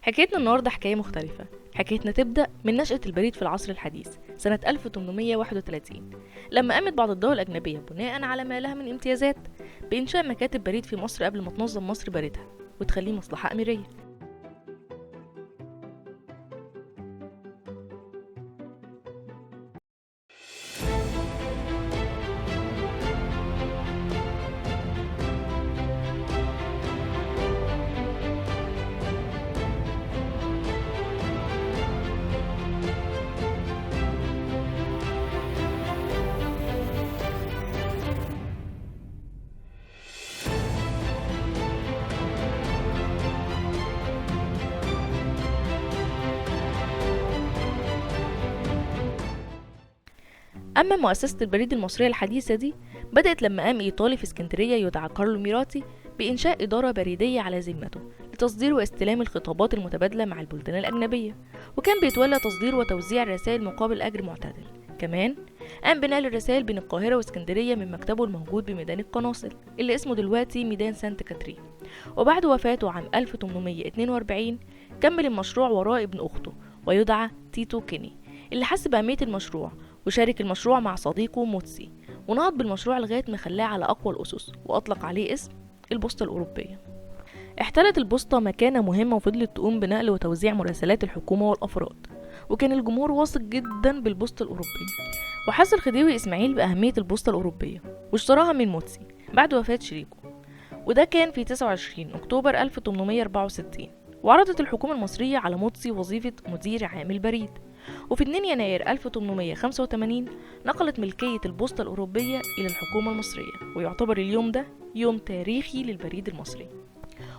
حكايتنا النهاردة حكاية مختلفة. حكايتنا تبدأ من نشأة البريد في العصر الحديث سنة 1831، لما قامت بعض الدول الأجنبية بناء على ما لها من امتيازات بإنشاء مكاتب بريد في مصر قبل ما تنظم مصر بريدها وتخليه مصلحة أميرية. أما مؤسسة البريد المصرية الحديثة دي بدأت لما قام إيطالي في اسكندرية يدعى كارلو ميراتي بإنشاء إدارة بريدية على ذمته لتصدير واستلام الخطابات المتبادلة مع البلدان الأجنبية، وكان بيتولى تصدير وتوزيع الرسائل مقابل أجر معتدل. كمان قام بنقل الرسائل بين القاهرة واسكندرية من مكتبه الموجود بميدان القناصل اللي اسمه دلوقتي ميدان سانت كاترين. وبعد وفاته عام 1842 كمل المشروع وراء ابن أخته ويدعى تيتو كيني، اللي حس بأهمية المشروع وشارك المشروع مع صديقه موتسي، ونهض بالمشروع لغاية ما خلاه على أقوى الأسس وأطلق عليه اسم البوسطة الأوروبية. احتلت البوسطة مكانة مهمة وفضلت تقوم بنقل وتوزيع مراسلات الحكومة والأفراد، وكان الجمهور واثق جدا بالبوسطة الأوروبية. وحس الخديوي إسماعيل بأهمية البوسطة الأوروبية واشتراها من موتسي بعد وفاة شريكه، وده كان في 29 أكتوبر 1864. وعرضت الحكومة المصرية على موتسي وظيفة مدير عام البريد، وفي 2 يناير 1885 نقلت ملكية البوسطة الأوروبية إلى الحكومة المصرية، ويعتبر اليوم ده يوم تاريخي للبريد المصري.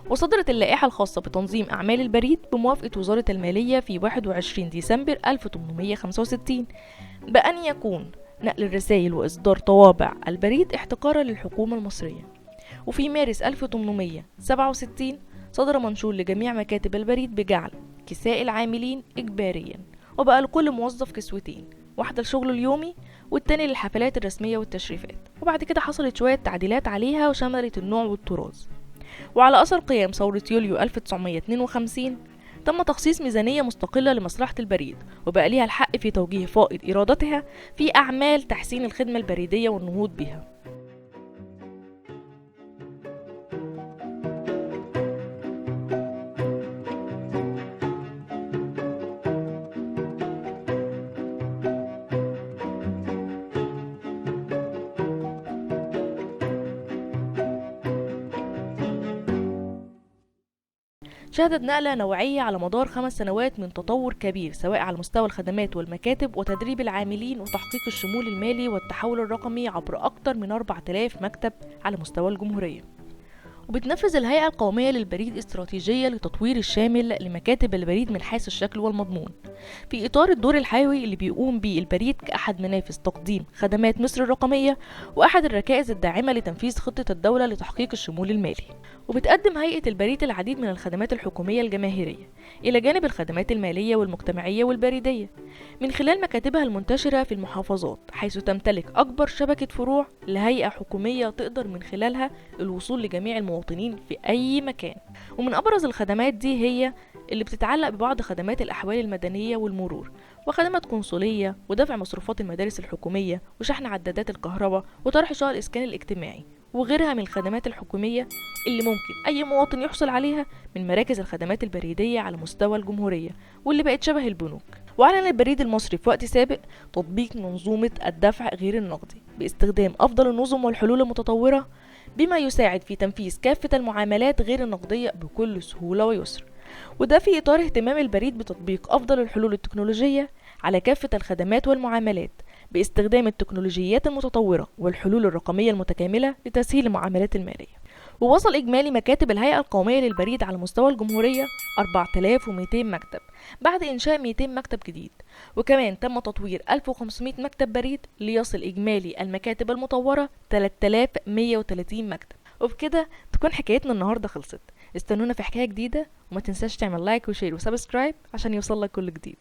وصدرت اللائحة الخاصة بتنظيم أعمال البريد بموافقة وزارة المالية في 21 ديسمبر 1865 بأن يكون نقل الرسائل وإصدار طوابع البريد احتكارا للحكومة المصرية. وفي مارس 1867 صدر منشور لجميع مكاتب البريد بجعل كساء العاملين إجباريا، وبقى لكل موظف كسوتين، واحدة لشغله اليومي والتاني للحفلات الرسمية والتشريفات. وبعد كده حصلت شوية تعديلات عليها وشملت النوع والطراز. وعلى أثر قيام ثورة يوليو 1952 تم تخصيص ميزانية مستقلة لمصلحة البريد، وبقى ليها الحق في توجيه فائض إيراداتها في أعمال تحسين الخدمة البريدية والنهوض بها. شهدت نقلة نوعية على مدار 5 سنوات من تطور كبير، سواء على مستوى الخدمات والمكاتب وتدريب العاملين وتحقيق الشمول المالي والتحول الرقمي عبر أكثر من 4000 مكتب على مستوى الجمهورية. وبتنفذ الهيئة القومية للبريد استراتيجية لتطوير الشامل لمكاتب البريد من حيث الشكل والمضمون، في إطار الدور الحيوي اللي بيقوم به البريد كأحد منافذ تقديم خدمات مصر الرقمية وأحد الركائز الداعمة لتنفيذ خطة الدولة لتحقيق الشمول المالي. وبتقدم هيئة البريد العديد من الخدمات الحكومية الجماهيرية إلى جانب الخدمات المالية والمجتمعية والبريدية من خلال مكاتبها المنتشرة في المحافظات، حيث تمتلك أكبر شبكة فروع لهيئة حكومية تقدر من خلالها الوصول لجميع المواطنين في أي مكان. ومن أبرز الخدمات دي هي اللي بتتعلق ببعض خدمات الأحوال المدنية والمرور، وخدمات قنصلية، ودفع مصروفات المدارس الحكومية، وشحن عدادات الكهرباء، وطرح شقق الإسكان الاجتماعي، وغيرها من الخدمات الحكومية اللي ممكن أي مواطن يحصل عليها من مراكز الخدمات البريدية على مستوى الجمهورية، واللي بقت شبه البنوك. وأعلن البريد المصري في وقت سابق تطبيق منظومة الدفع غير النقدي باستخدام أفضل النظم والحلول المتطورة، بما يساعد في تنفيذ كافة المعاملات غير النقدية بكل سهولة ويسر. وده في إطار اهتمام البريد بتطبيق أفضل الحلول التكنولوجية على كافة الخدمات والمعاملات باستخدام التكنولوجيات المتطورة والحلول الرقمية المتكاملة لتسهيل المعاملات المالية. ووصل إجمالي مكاتب الهيئة القومية للبريد على مستوى الجمهورية 4200 مكتب بعد إنشاء 200 مكتب جديد، وكمان تم تطوير 1500 مكتب بريد ليصل إجمالي المكاتب المطورة 3130 مكتب. وبكده تكون حكايتنا النهاردة خلصت. استنونا في حكاية جديدة، وما تنساش تعمل لايك وشير وسبسكرايب عشان يوصلك كل جديد.